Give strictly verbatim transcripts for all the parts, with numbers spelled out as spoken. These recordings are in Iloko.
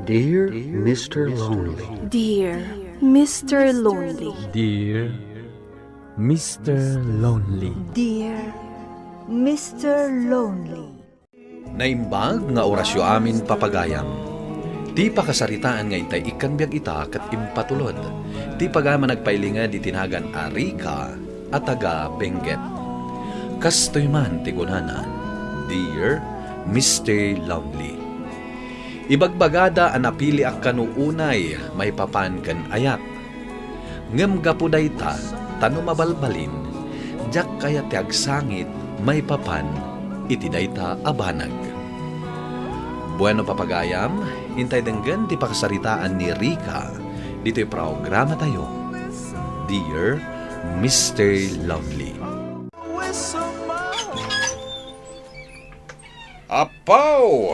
Dear Mister Lonely. Dear Mister Lonely. Dear Mister Lonely. Dear Mister Lonely. Naimbag nga orasyo amin, papagayam. Ti pakasaritaan nga intay ikkan biag ita ket impatulod. Ti pagayam a nagpailinged iti nagan a Rica a taga Benguet. Kastoy man ti kunana, Dear Mister Lonely. Ibagbagada a napiliak kano unay maipapan ken ayat. Ngem gapu dayta, ta no mabalbalin, diak kayat ti agsangit maipapan iti dayta a banag. Bueno, papagayam, intay denggen ti pakasaritaan ni Rica ditoy programatayo, Dear Mister Lonely. Apo!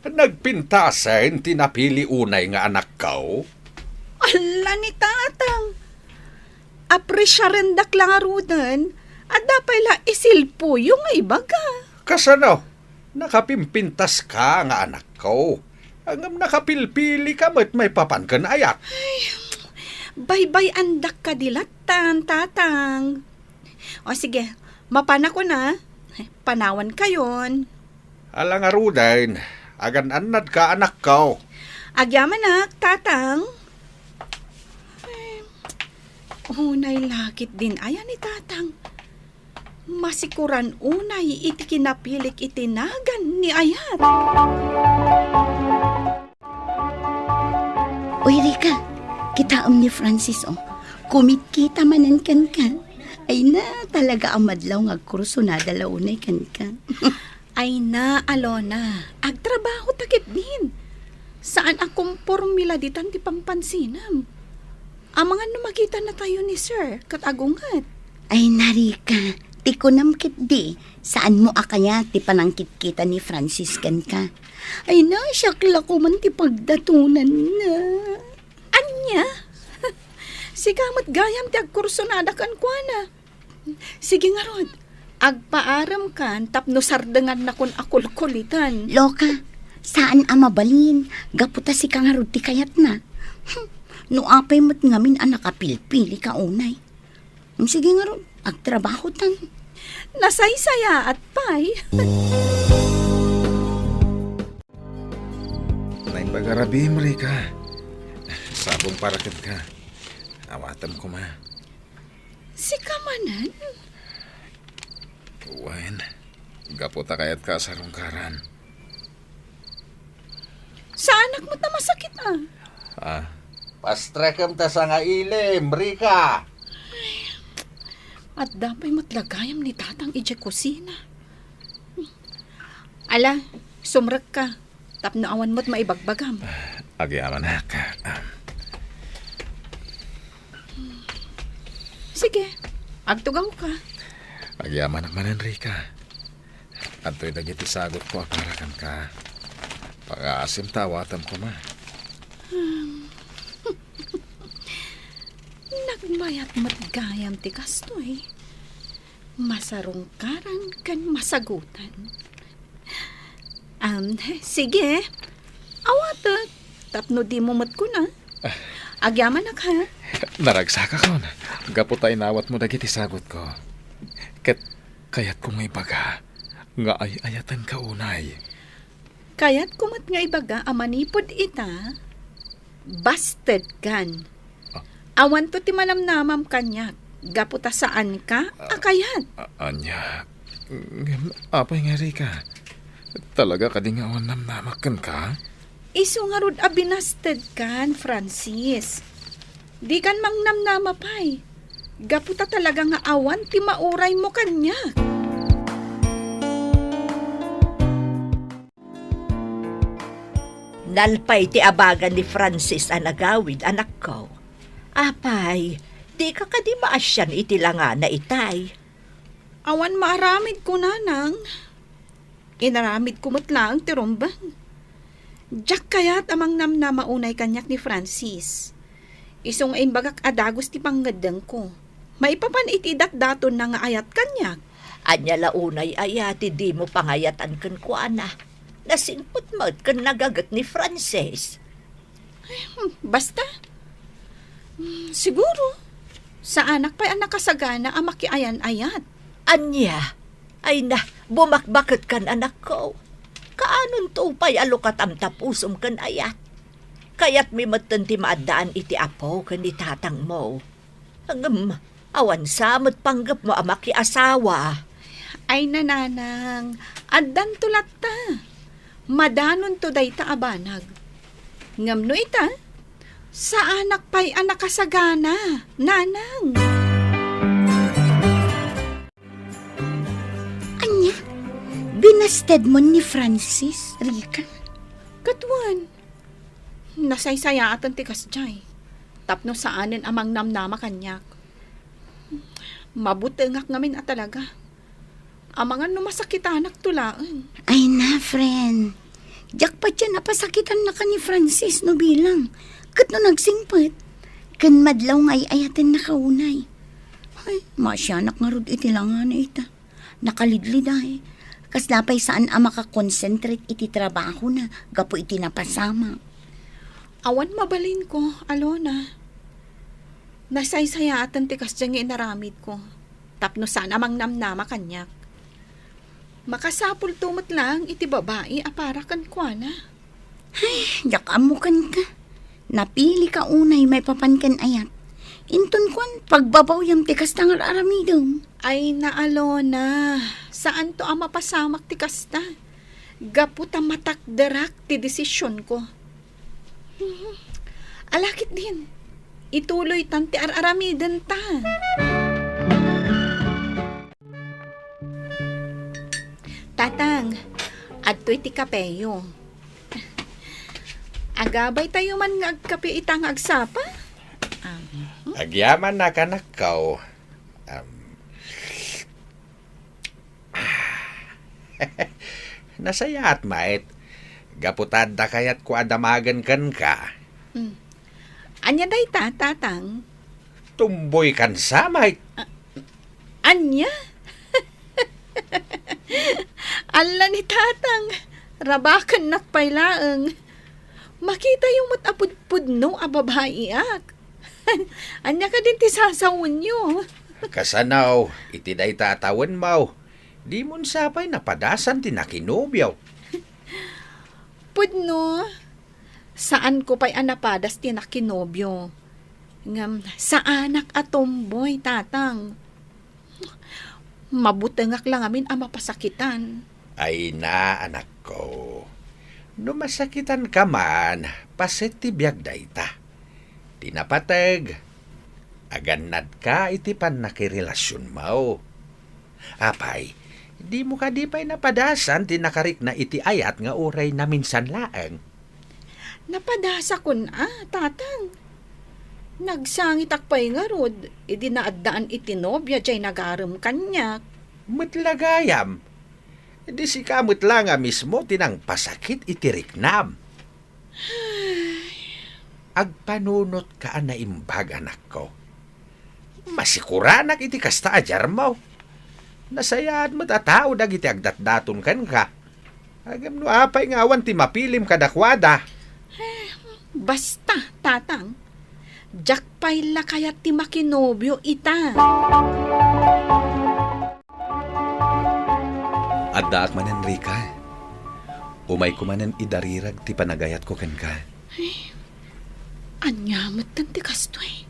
Nagpintasen ti napili unay nga anakko? Ala ni Tatang! Apresiarendak la ngaruden, adda pay la isilpoyo nga ibaga. Kasano? Nakapimpintaska nga anakko. Ngem nakapilpilika met maipapan ken ayat. Ay, baybay-andak kadi lattan, Tatang. O sige, mapanakon a. Panawankayon. Ala ngaruden, agan-annadka, anakko. Agyamanak, Tatang. Ay, unay la ketdin aya ni Tatang. Masikuran unay iti kinapilik iti nagan ni ayat. Uy, Rica, kitaem ni Francis, o. Kumitkita manen kenka. Ay na, talaga a madlaw nga agkursunada la unay kenka. Ay na, Alona, agtrabaho ta ketdin. Saan a komporme la ditan ti pampansinam. Amangan no makitanatayo ni Sir, ket agunget. Ay na, Rica, ti kunam ketdi, saanmo a kayat ti panangkitkita ni Francis kenka? Ay na, siak la koman ti pagdatonanna. Ania? Sika met gayam ti agkursunada kenkuana. Sige ngarud, agpaaremkan tapno sardengannakon a kulkulitan. Loka, saan a mabalin, gapu ta sika ngarud ti kayatna. Hmm, no apay met ngamin a nakapilpilika unay. Hmm, sige ngarud, agtrabahotan. Nasaysayaat pay. Naimbag a rabiim, Rica. Sabong para kenka. Awatem koma. Sika manen? Wen, gapu ta kayatka a sarungkaran. Saanak met a masakit, a. Ah. Pastrekem ta sangailim, Rica. Adda pay met la gayam ni Tatang idiay kusina. Ala, sumrekka. Tapno awan met maibagbagam. Agyamanak. Sige, agtugawka. Agyamanak manen, Rica. Adtoy dagiti sagutko a para kenka. Pangaasim ta awatem koma. Hmm. Nagmayat met gayam ti kastoy. Masarungkaran ken masagutan. Am, sige. Awatek, tapno dimo met kuna. Ah. Agyamanak, ha? Naragsakakon, gapu ta inawatmo dagiti sagutko. Ket kayatko nga ibaga nga ay-ayatenka unay. Kayatko met nga ibaga a manipud ita, bastedkan. Ah. Awanto ti manamnamam kaniak, gapu ta saanka a kayat. A-, ania? Ngem apay nga, Rica? Talaga kadi nga awan namnamak kenka? Isu ngarud a binastedkan, Francis. Dikan mangnamnama pay. Gapu ta talaga nga awan ti mauraymo kaniak. Nalpay ti abagan ni Francis a nagawid, anakko. Apay, dika kadi maasian iti langana itay? Awan maaramidko, nanang. Inaramidko met laeng ti rumbeng. Diak kayat a mangnamnama unay kaniak ni Francis. Isu nga imbagak a dagus ti pangngeddengko. Maipapan iti datdatonna nga ayat kaniak. Ania la unay aya ti dimo pangayatan kenkuana? Nasingpet met ken nagaget ni Francis. Hmm, basta. Hmm, siguro, saanak pay a nakasagana a makiayan-ayat. Ania? Ay na, bumakbaketkan, anakko. Kaanonto pay a lukatam ta pusom ken ayat? Kayatmi metten ti maaddaan iti apo ken ni tatangmo. Ngem, awan sa met panggepmo a makiasawa. Ay, nanang, addanto latta. Madanonto dayta a banag. Ngem no ita, saanak pay a nakasagana, nanang. Ania? Binastedmon ni Francis, Rica? Ket wen, nasaysayaaten ti kasdiay. Tapno saanen a mangnamnama kaniak. Mabutengak ngamin a talaga. Amangan no masakitanak to laeng. Ay na, friend. Diak patien a pasakitannaka ni Francis no bilang. Ket no nagsingpet, ken madlaw nga ay-ayatennaka unay. Ay, masianak ngarud iti langana ita. Nakalidliday. Kasla pay saan a makakonsentrate iti trabahona gapu iti napasamak. Awan mabalinko, Alona. Nasaysayaaten ti kasdiay nga inaramidko, tapno saan a mangnamnama kaniak. Makasapulto met laeng iti babai a para kenkuana. Ay, diak ammo kenka. Napilika unay maipapan ken ayat. Inton kuan, pagbabawyam ti kasta nga ar-aramidem. Ay, na, Alona, saanto a mapasamak ti kasta. Gapu ta matakderak ti desisionko. Mhm. Ala ketdin, ituloytan ti ar-aramidenta. Tatang, adtoy ti kapeyo. Agabaytayo man nga agkape ita nga agsapa? Um, hmm? Agyamanak, anakko. Um, Nasayaat met. Gapu ta adda kayatko a damagen kenka. Hmm. Ania dayta, Tatang? Tumboykan sa met. A-, ania? Alla ni Tatang, rabakennak pay laeng. Makitayo met a pudpudno a babaiak. Ania kadin ti sasawenyo? Kasano, iti dayta a tawenmo, dimon sa pay napadasan ti nakinobio? Pudno, saanko pay a napadas ti nakinobio. Ngem saanak a tomboy, Tatang. Mabutengak la ngamin a mapasakitan. Ay na, anakko. No masakitanka man, paset ti biag dayta. Ti napateg, agannadka iti pannakirelasionmo. Apay, dimo kadi pay napadasan ti nakarikna iti ayat nga uray naminsan laeng? Napadasakon a, Tatang. Nagsangitak pay ngarud, idi naaddaan iti nobia diay nagarem kaniak. Met la gayam, di sika met la nga mismo ti nangpasakit iti riknam. Agpanunotka a naimbag, anakko. Masikuranak iti kasta a diarmo. Nasayaat met a tao dagiti agdatdaton kenka. Ngem no apay nga awan ti mapilim kadakuada? Eh, basta, Tatang. Diak pay la kayat ti makinobio ita. Addaak manen, Rica. Umayko manen idarirag ti panagayatko kenka. Ay, ania metten ti kastoy?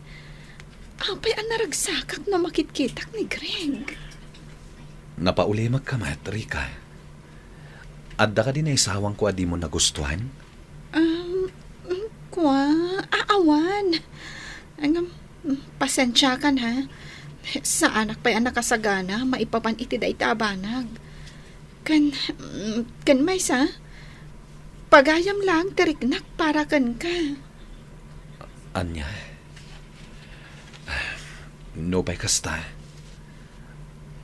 Apay a naragsakak no makitkitak ni Greg? Napaulimekka met, Rica. Adda kadi naisawangko a dimo nagustuan? Um, mm, kua, a-, awan. Ngem, mm, pasensiakan, ha? Saanak pay a nakasagana maipapan iti dayta a banag. Ken, mm, ken maysa, pagayam laeng ti riknak para kenka. Ania? Nupay kasta,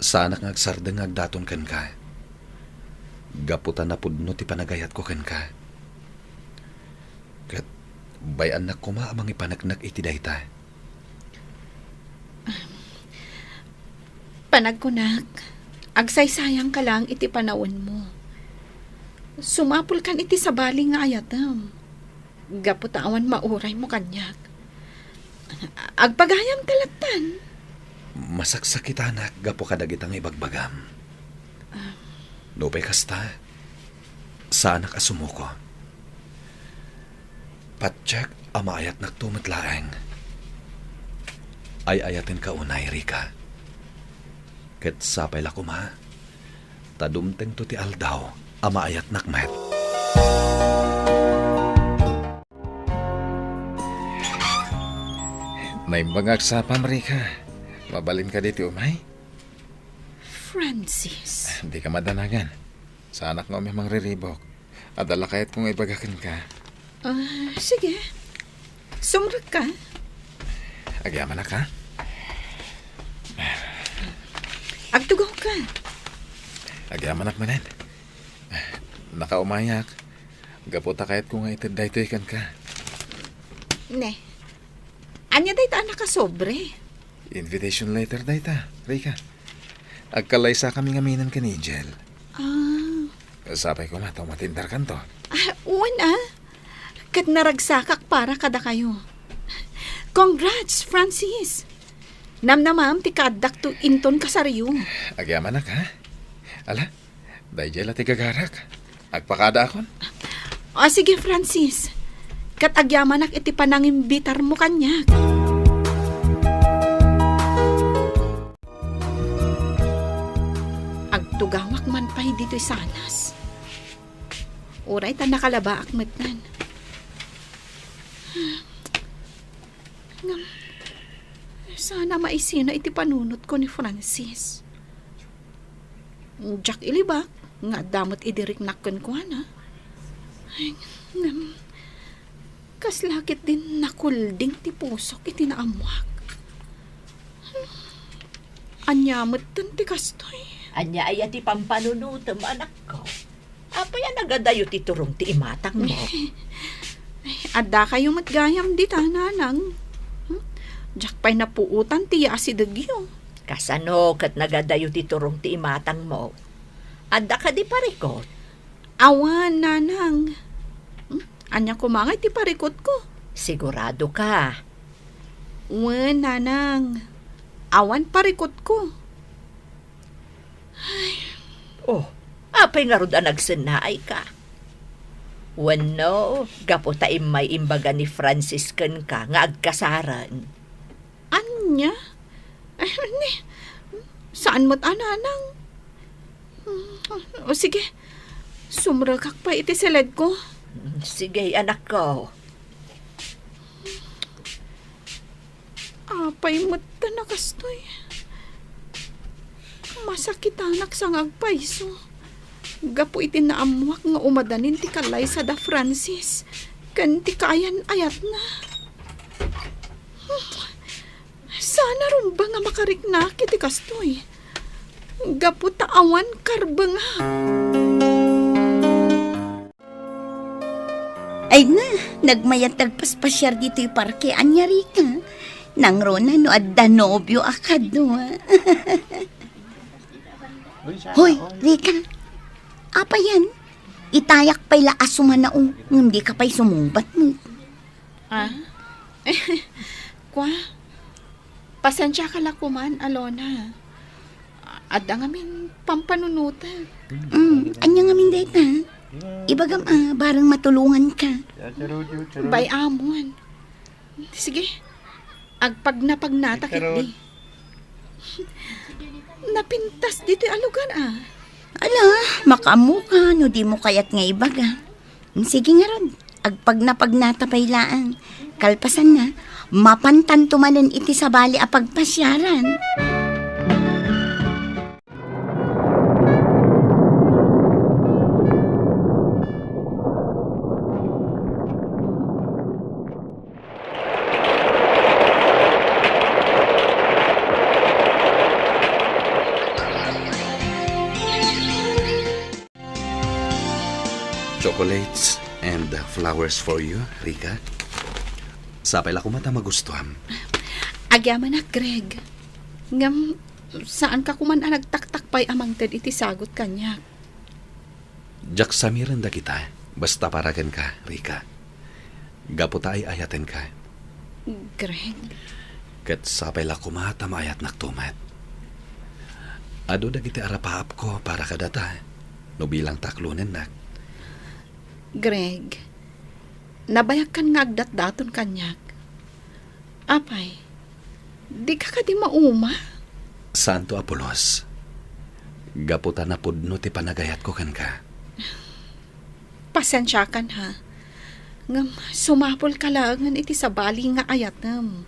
saanak nga agsardeng nga agdaton kenka. Gapu ta napudno ti panagayatko kenka. Ket bay-annak koma a mangipaneknek iti dayta. Panagkunak, agsaysayangka laeng iti panawenmo. Sumapulkan iti sabali nga ayatem. gapu ta awan mauraymo kaniak. Agpagayamka lattan. Masaksakitanak gapu kadagita nga ibagbagam. Ah. Nupay kasta, saanak a sumuko. Patiek a maayatnakto met laeng. Ay-ayatenka unay, Rica. Ket sapay la koma ta dumtengto ti aldaw a maayatnak met. Naimbag nga agsapam, Rica. Mabalinka ditoy umay? Francis. Dika madanagan. Saanak nga umay mangriribuk. Adda lakayatko nga ibaga kenka. Ah, sige. Sumrekka. Agyamanak, ha? Agtugawka. Agyamanak manen. Nakaumayak. Gapu ta kayatko nga ited daytoy kenka. Ne. Ania dayta a nakasobre? Invitation letter dayta, Rica. Agkalaysakami ngamin ken Angel. Ah. Sapay koma ta umatenderkanto. Ah, wen, ah. Ket naragsakak para kadakayo. Congrats, Francis. Namnamaem ti kaaddakto inton kasaryo. Agyamanak, ha? Ala, daydiay la ti gagarak. Agpakadaakon. Ah, sige, Francis. Ket agyamanak iti panangimbitarmo kaniak. Agtugawak man pay ditoy sanas. Uray ta nakalabaak metten. Ngem, saan a maisina iti panunotko ni Francis. Diak ilibak nga adda met idi riknak kenkuana. Ay, ngem, kasla ketdin nakulding ti pusok iti naammoak. Ania metten ti kastoy? Ania aya ti pampanunotem, anakko? Apay a nagadayo ti turong ti imatangmo? Ay, addakayo met gayam dita, nanang. Hmm? Diak pay napuotan ti asidegyo. Kasano ket nagadayo ti turong ti imatangmo? Adda kadi parikut? Awan, nanang. Hmm? Ania koma ngay ti parikutko? Sigurado ka? Wen, nanang. Awan parikutko. Ay. Oh, apay ngarud a nagsennaayka? Wenno, gapu ta immay imbaga ni Francis kenka nga agkasaren? Ania? Ay, ni, saan met a, nanang? O sige, sumrekak pay iti siledko. Sige, anakko. Apay met ta nakastoy? Masakitanak sa nga agpayso. Gapu iti naammoak nga umadanin ti kalaysa da Francis ken ti kaayan-ayatna. Saan a rumba nga makariknak iti kastoy? Gapu ta awan karbengak. Ay na, nagmayat ti agpaspasiar ditoy parke, ania, Rica? Nangruna no adda nobio a kadua. Hoy, Rica, apay yan? Itayak pay la a sumanao, ngem dika pay sumungbat met. Ah? Kua? Pasensiaka la koman, Alona. Adda ngamin pampanunotek. Mm, ania ngamin dayta? Ibagam a, bareng matulonganka. Bay-amon. Sige, agpagnapagnata ketdi. Napintas ditoy a lugar, a. Ala, makaammoka no dimo kayat nga ibaga. Sige ngarud, agpagnapagnata pay laeng. Kalpasanna, mapantanto manen iti sabali a pagpasiaran. Chocolates and flowers for you, Rica. Sapay la koma ta magustuam. Agyamanak, Greg. Ngem, saanka koman a nagtaktakpay a mangted iti sagut kaniak. Diak samiren dagita, basta para kenka, Rica. Gapu ta ay-ayatenka. Greg. Ket sapay la koma ta maayatnakto met. Adu dagiti arapaapko para kadata, no bilang ta aklonennak. Greg, nabayagkan nga agdatdaton kaniak. Apay, dika kadi mauma? Saanto a pulos. Gapu ta napudno ti panagayatko kenka. Pasensiakan, ha. Ngem sumapulka laengen iti sabali nga ayatem.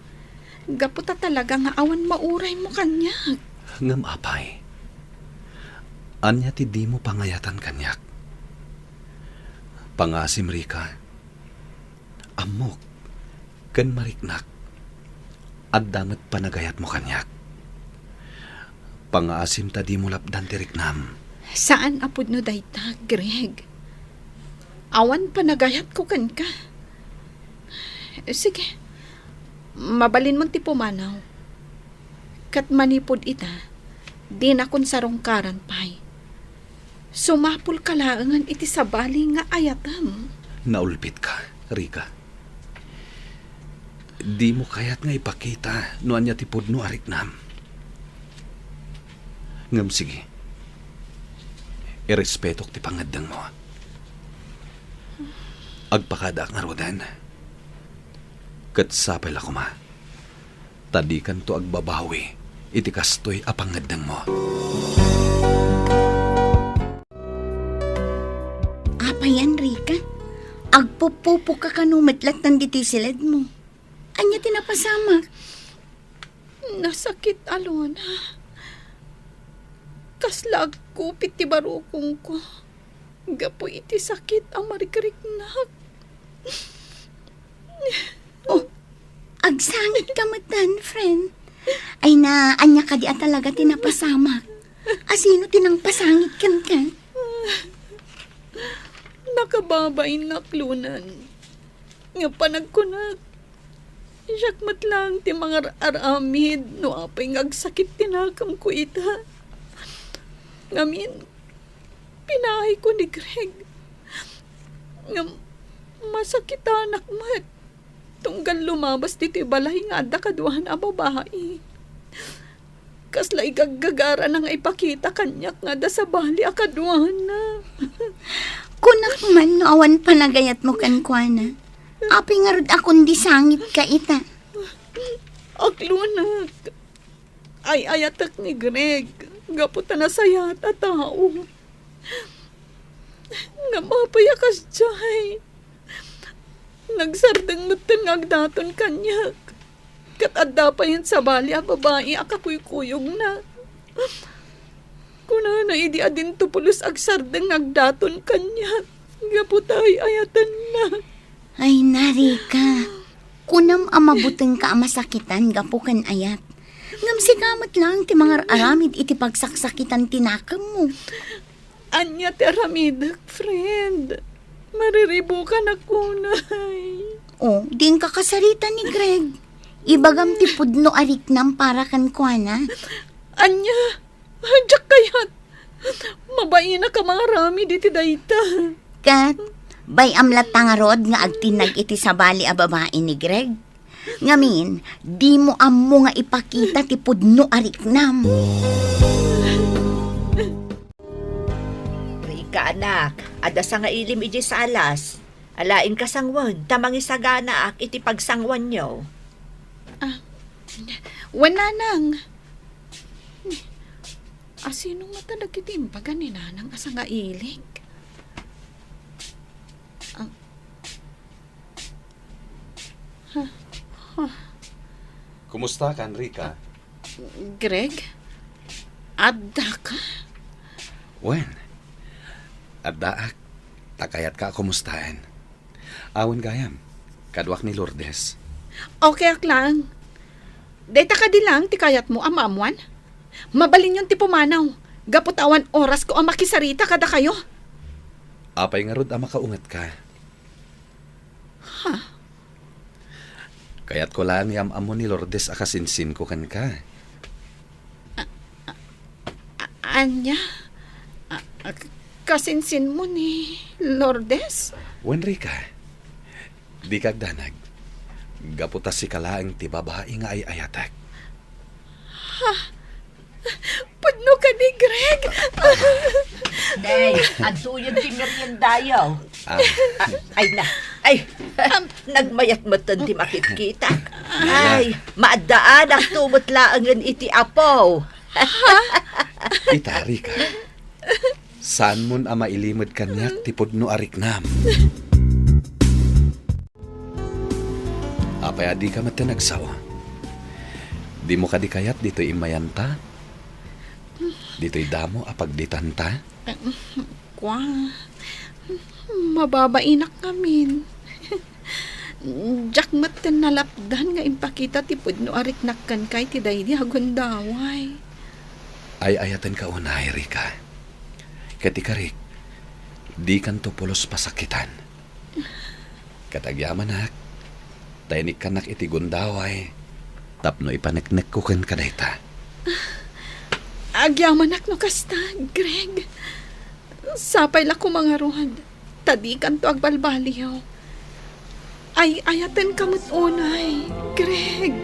Gapu ta talaga nga awan mauraymo kaniak. Ngem apay, ania ti dimo pangayatan kaniak? Pangasim, Rica. Ammok ken mariknak, adda met panagayatmo kaniak. Pangaasim ta dimo lapdan ti riknam. Saan a pudno dayta, Greg. Awan panagayatko kenka. Sige, mabalinmon ti pumanaw. Ket manipud ita, dinakon sarungkaran pay. Sumapulka laengen iti sabali nga ayatem. Naulpitka, Rica. Dimo kayat nga ipakita no ania ti pudno a riknam. Ngem sige, irespetok ti pangngeddengmo. Agpakadaak ngaruden. Ket sapay la koma ta dikanto agbabawi iti kastoy a pangngeddengmo. Apay, Enrica, agpupupokka kano met latta ditoy siledmo. Ania ti napasamak? Nasakit a Luna. Kasla agkupit ti barukongko gapu iti sakit a marikriknak. Oh, agsangitka metten, friend. Ay na, ania kadi a talaga ti napasamak? Asino ti nangpasangit kenka? Nakababain nga aklonan. Nga panagkunak, siak met laeng ti mangar-aramid no apay nga agsakit ti nakemko ita. Ngamin, pinahayko ni Greg. Ngem masakitanak met. Tunggal lumabas ditoy balay nga adda kaduana a babai. Kasla igaggagarana nga ipakita kaniak nga adda sabali a kaduana. Kunak man no awan panagayatmo kenkuana. Apay ngarud a kundi sangitka ita? Aklonak. Ay-ayatek ni Greg gapu ta nasayaat a tao. Ngem apay a kasdiay? Nagsardeng metten nga agdaton kaniak. Ket adda payen sabali a babai a kakuykuyogna. Kunana idi adinto pulos agsardeng nga agdaton kaniak gapu ta ay-ayatenna. Ay, Enrica, kunam a mabutengka a masakitan gapu ken ayat. Ngem sika met laeng ti mangar-aramid iti pagsaksakitan ti nakemmo. Ania ti aramidek, friend? Mariribukanak unay. Oh, dinka kasarita ni Greg. Ibagam ti pudno a riknam para kenkuana. Ania? Diak kayat. Mabainak a mangaramid iti dayta. Ket, bay-am latta ngarud nga agtinnag iti sabali a babai ni Greg? Ngamin, dimo ammo nga ipakita ti pudno a riknam. Rica, anak, adda sangailim idiay salas. Alaenka sanguen ta mangisaganaak iti pagsanguanyo. Ah, wen, Nanang. Asino ngata dagiti imbaga ni Nanang a sangailing? Ah. Ha? Ha? Kumusta ka, Enrica? Greg? Addaka? Wen, addaak. Ta kayatka a kumustaen. Awan gayam, kaduak ni Lourdes. Okayak laeng. Dayta kadi laeng ti kayatmo a maammoan? Mabalinyon ti pumanaw, gapu ta awan orasko a makisarita kadakayo. Apay ngarud a makaungetka? Ha? Kayatko laeng nga am-ammo ni Lourdes a kasinsinko kenka. A-, ania? A-, a-, kasinsinmo ni Lourdes? Wen, Rica. Dika agdanag. Gapu ta sika laeng ti babai nga ay-ayatek. Pudno kadi, Greg? Day, agsuyod ti meriendayo. Ah. Ah, ay na. Ay, nagmayat metten ti makitkitak. Ay, maaddaanakto met laengen iti Apo. Ita, Rica. Saanmon a mailimed kaniak ti pudno a riknam. Apay a dika met nagsawa? Dimo kadi kayat ditoy immayanta? Ditoy damo a pagditanta? Kua, mababainak ngamin. Diak met nalapdan nga impakita ti pudno a riknak kenka iti daydi a gundaway. Ay-ayatenka unay, Rica. Ket ikarik, dikanto pulos pasakitan. Ket agyamanak, ta inikkannak iti gundaway tapno ipaneknekko kenka dayta. Agyamanak no kasta, Greg. Sapay la koma ngarud, ta dikanto agbalbaliw. Ay-ayatenka met unay, Greg.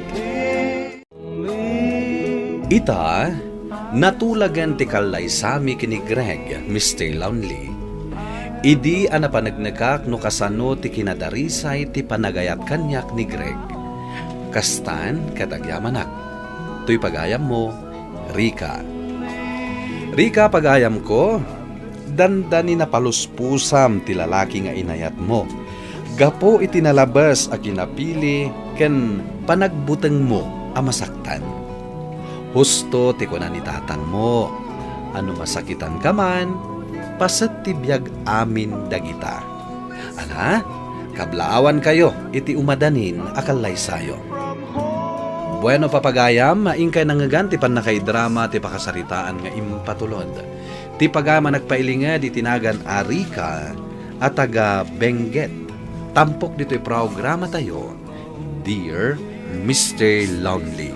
Ita, natulagen ti kallaysami ken ni Greg, Mister Lonely. Idi a napaneknekak no kasano ti kinadarisay ti panagayat kaniak ni Greg. Kastan ket agyamanak. Toy pagayammo, Rica. Rica, pagayamko, dandani napaluspusam ti lalaki nga inayatmo gapu iti nalabes a kinapili ken panagbutengmo a masaktan. Husto ti kuna ni tatangmo a no masakitanka man, paset ti biag amin dagita. Ala, kablaawankayo iti umadanin a kallaysayo. Bueno, papagayam, inkay nangngegan ti pannakaidrama ti pakasaritaan nga impatulod. Ti pagayam a nagpailinged iti nagan a Rica a taga Benguet. Tampok ditoy programatayo, Dear Mister Lonely.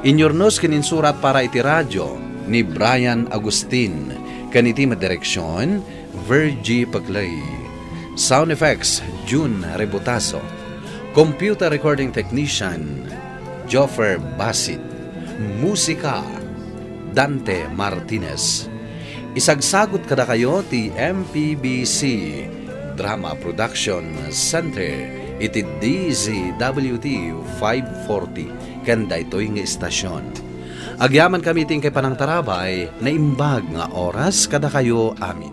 Inyurnos ken insurat para iti radio ni Brian Agustin, ken iti met direksion, Virgie Paclay. Sound effects, June Rebutaso. Computer recording technician, Joffer Basit. Musika, Dante Martinez. Isagsagut kadakayo ti M P B C Drama Production Center iti D Z W T five forty ken daytoy nga istasyon. Agyamankami iti inkay panangtarabay, naimbag nga oras kadakayo amin.